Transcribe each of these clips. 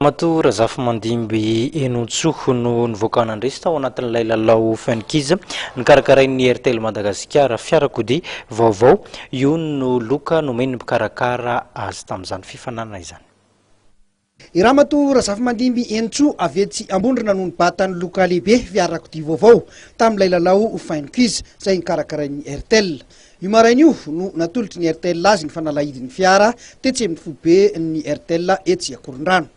Ramatoa Razafimandimby Henontsoa no nivoaka nandresy tao anatin'ilay lalao Fun Kids nokarakarain'ny Airtel Madagasikara. Fiarakodia vaovao io no loka nomen'ny mpikarakara azy tamin'izany fifaninanana izany. I Ramatoa Razafimandimby Henontsoa avy etsy Ambondrona no nibata ny loka lehibe fiarakodia vaovao tamin'ilay lalao Fun Quiz izay nokarakarain'ny Airtel. Io maraina io no natolotry ny Airtel azy ny fanalahidin'ny fiara tetsy amin'ny foiben'ny Airtel etsy Ankorondrano.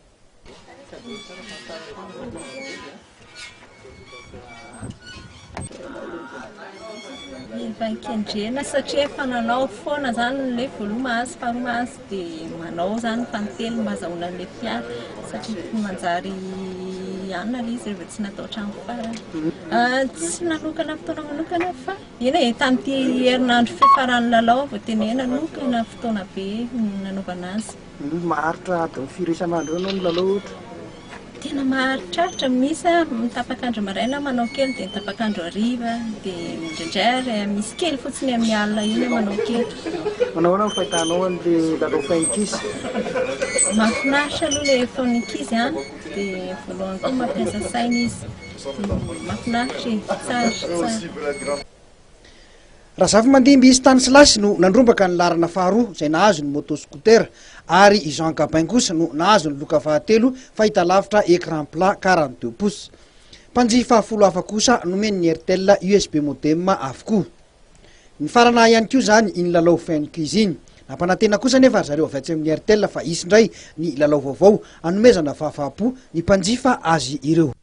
Mila satria efa nanao foana zany le voalohany mahazo faharoa mahazo dia manao zany fahatelo mba azahoana an'ilay fiara satria manjary anona ilay izy rehefa tsy natao hatramin'ny farany. Tsy nanokana fotoana manokana fa Eny e, tamin'ity herinandro fiafaran'ny lalao vao tena hoe nanokana fotoana be nanaovana azy. Maharitra adiny firy isan'andro eo ianao milalao ohatra? Tena maharitraritra, misy aho mitapak'andro maraina manao kely dia mitapak'andro hariva dia indraindray ary misy kely fotsiny amin'ny alina iny aho manao kely. Manao ahoana ny fahitanao an'ilay lalao Faink'izy? Mahafinaritra aloha ilay Faink'izy an, dia voalohany koa mampiasa saina izy. Mahafinaritra e, tsara, tsara. Razafimandimby Stanislas no nandrombaka ny laharana faharoa izay nahazo ny moto scooter ary i Jean Gabin kosa no nahazo ny loka fahatelo fahitalavitra écran plat 42 pouces. Mpanjifa folo hafa kosa nomen'ny Airtel USB modem avokoa. Nifarana ihany koa izany iny lalao Fun Quiz iny. Nampanantena kosa anefa ry zareo avy atsy amin'ny Airtel fa hisy indray ny lalao vaovao hanomezana fahafaham-po ny mpanjifa azy ireo.